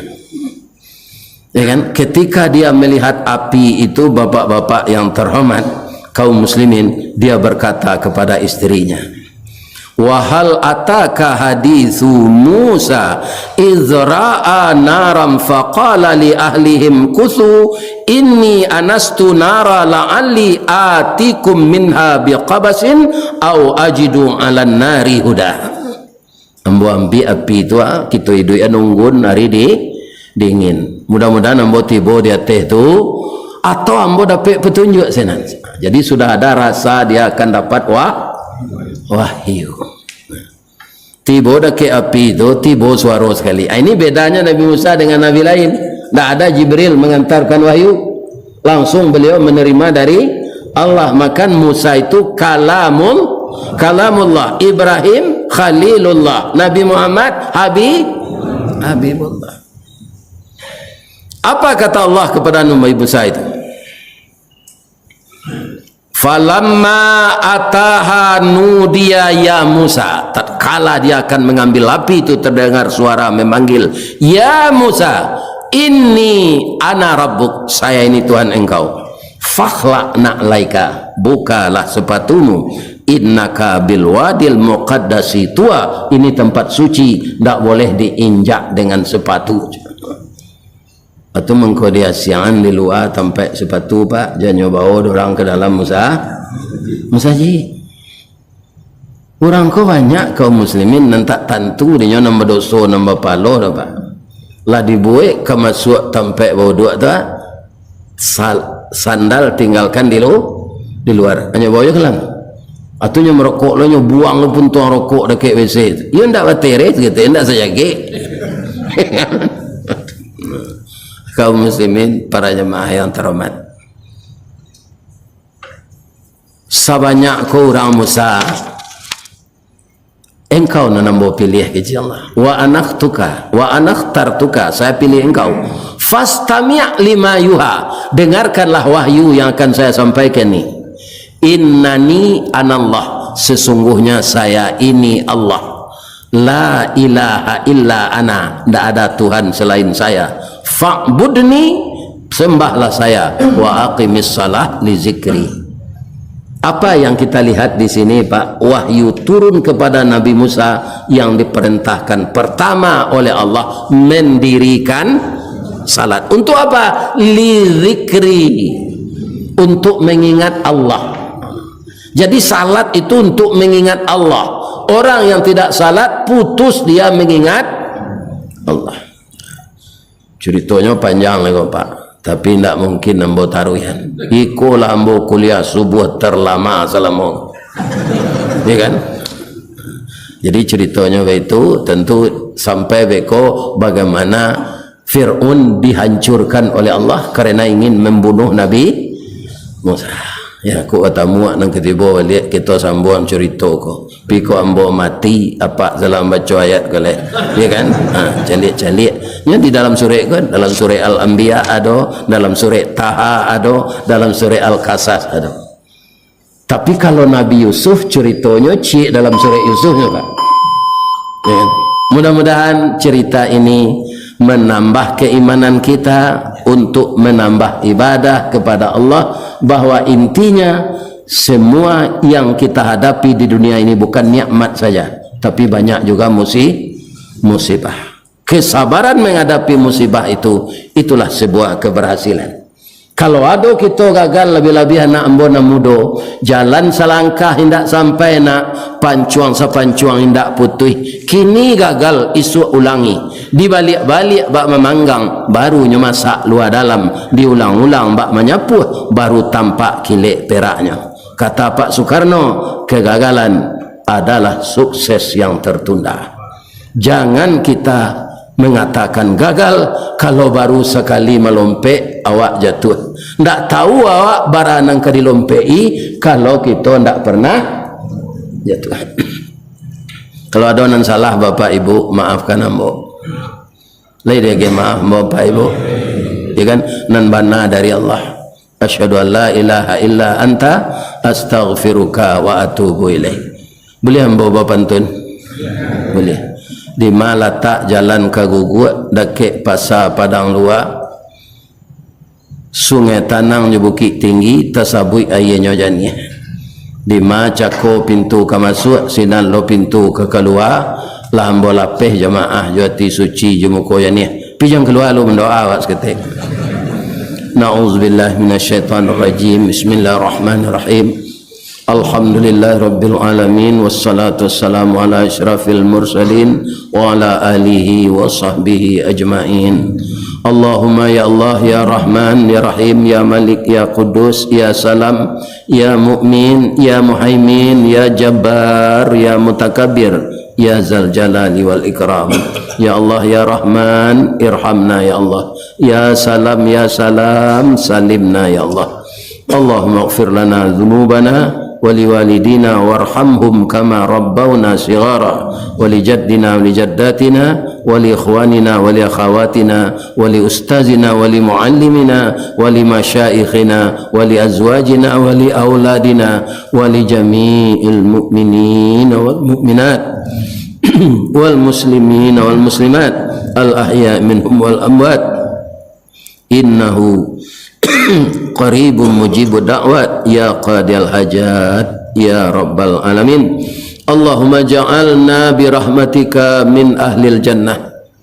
Ya kan? Ketika dia melihat api itu, bapak-bapak yang terhormat, kaum muslimin, dia berkata kepada istrinya, "Wa hal ataka hadithu Musa idh ra'a naran faqala li ahlihim kuthu inni anastu nara la'alli atikum minha biqabasin au ajidu 'alan nari huda." Ambo ambiak api tu, ah, kito iduik, ah, nunggun ari di, dingin. Mudah-mudahan ambo tibo di ateh tu, atau ambo dapek petunjuk sinan. Jadi sudah ada rasa dia akan dapat wah-, wahyu. Tibo dakek api tu, tibo suaro sakali. Ah, ini bedanya Nabi Musa dengan nabi lain. Ndak ada Jibril mengantarkan wahyu. Langsung beliau menerima dari Allah. Maka Musa itu kalamul-, kalamullah, Ibrahim khalilullah, Nabi Muhammad habib-, habibullah. Apa kata Allah kepada Nabi Musa itu? "Falamma ataha nudiya ya Musa." Tatkala dia akan mengambil api itu, terdengar suara memanggil, "Ya Musa, inni ana rabbuk, saya ini Tuhan engkau. Fakhla' na'laika, bukalah sepatumu. Innaka bil wadil muqaddasi tuwa, ini tempat suci, ndak boleh diinjak dengan sepatu." Atu mangko dia siangan di lua tampek sepatu, Pak, janyo bawo urang ka dalam musa-, musajik. Urang ko banyak kaum muslimin nan tak tantu dinyo nan badoso, nan bapalo doh, Pak. Lah dibuek ka masuak tampek bauduak tu, sal-, sandal tinggalkan di lu-, di luar. Hanyo bawo jo kalang. Atunyo marokok lo, nyo buang lo puntuang rokok dakek W C. Iyo ndak bateres gitu, ndak sajagek. Kaum muslimin, para jamaah yang terhormat. Sabanyak ko urang Musa, engkau nan ambo pilih, kecek Allah. Wa anakhtuka, wa anakhtartuka, saya pilih engkau. Fastami' lima yuha, dengarkanlah wahyu yang akan saya sampaikan ni. Innani anallah, sesungguhnya saya ini Allah. La ilaha illa ana, ndak ada Tuhan selain saya. Fa'budni, sembahlah saya. Wa aqimis salah li zikri. Apa yang kita lihat di sini, Pak? Wahyu turun kepada Nabi Musa yang diperintahkan pertama oleh Allah mendirikan salat. Untuk apa? Li zikri. Untuk mengingat Allah. Jadi, salat itu untuk mengingat Allah. Orang yang tidak salat, putus dia mengingat Allah. Curitonyo panjang lai ko, Pak. Tapi ndak mungkin ambo taruihan. Iko lah ambo kuliah subuah terlama salamo. Ya kan? Jadi, curitonyo baitu, tentu sampai beko bagaimana Fir'aun dihancurkan oleh Allah karena ingin membunuh Nabi Musa. Ya, kok batamu nan katibo baliak, kito sambuang curito ko. Pi kok ambo mati, apak salah baco ayat ko lai. Ya kan? Ha, caliak-caliak. Nyo di dalam surek ko, dalam surek Al-Anbiya ado, dalam surek Taha ado, dalam surek Al-Qasas ado. Tapi kalau Nabi Yusuf, curitonyo ciek dalam surek Yusuf nyo, Pak. Ya. Mudah-mudahan cerita ini menambah keimanan kita untuk menambah ibadah kepada Allah, bahwa intinya semua yang kita hadapi di dunia ini bukan nikmat saja, tapi banyak juga musi-, musibah. Kesabaran menghadapi musibah itu, itulah sebuah keberhasilan. Kalau ado kito gagal, labiah-labiah anak ambo nan mudo, jalan salangkah indak sampai nak, pancuang sapancuang indak putuih. Kini gagal, isuak ulangi. Dibaliak-baliak bak mamanggang, barunyo masak lua dalam. Diulang-ulang bak manyapuah, baru tampak kilek peraknyo. Kata Pak Soekarno, kegagalan adalah sukses yang tertunda. Jangan kita mengatakan gagal, kalau baru sakali malompek, awak jatuah. Ndak tahu awak bara nan ka dilompeki, kalau kito ndak pernah jatuah. Kalau ado nan salah, Bapak Ibu, maafkan ambo. Lai diagiah maaf, Bapak Ibu. Ya kan? Nan bana dari Allah. Asyhadu an la ilaha illa anta, astaghfiruka wa atubu ilaik. Buliah ambo bapantun? Buliah. Di ma latak jalan ka Guguak, dakek Pasa Padang Lua, Sungai Tanang jo Bukik Tinggi, tasabuik aianyo janiah. Di ma cako pintu ka masuak, sinan lo pintu ka kalua, lah ambo lapeh jamaah jo ati suci jo muko janiah. Pi jan kalua lu, mandoa awak saketek. Na'udzubillahi minasyaitonirrajim. Bismillahirrahmanirrahim. Alhamdulillahirabbil alamin, wassalatu wassalamu ala asyrafil mursalin wa ala alihi wa sahbihi ajmain. Allahumma ya Allah, ya Rahman, ya Rahim, ya Malik, ya Quddus, ya Salam, ya Mu'min, ya Muhaimin, ya Jabbar, ya Mutakabbir, ya Zal Jalali wal Ikram. Ya Allah, ya Rahman, irhamna ya Allah. Ya Salam, ya Salam, salimna ya Allah. Allahumma ighfir lana dzunubana wa liwalidina warhamhum kama rabbauna shighara, wa li jaddina wa li jaddatina, wa li ikhwanina wa li akhawatina, wa li ustazina wa li muallimina, wa li masyaikhina, wa li azwajina, wa li auladina, wa li jami'il mu'minina wal mu'minat, wal muslimina wal muslimat, al ahya minhum wal amwat. Innahu qaribun mujibud da'wat, ya qadiyal hajat, ya rabbal alamin. Allahumma ja'alna bi rahmatika min ahlil jannah.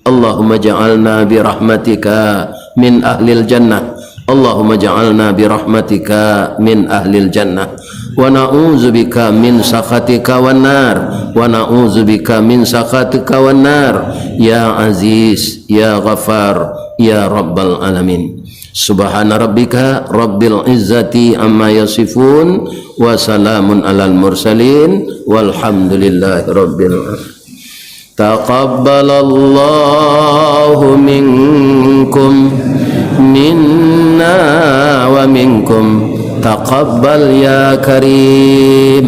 Allahumma ja'alna bi rahmatika min ahlil jannah. Allahumma ja'alna bi rahmatika min ahlil jannah. Wa na'udzubika min sakhatika wan nar. Wa na'udzubika min sakhatika wan nar. Ya Aziz, ya Ghaffar, ya Rabbal Alamin. Subhana rabbika rabbil izzati amma yasifun, wa salamun alal mursalin, walhamdulillahi rabbil alamin. Taqabbalallahu minkum, minna wa minkum. Taqabbal ya Karim.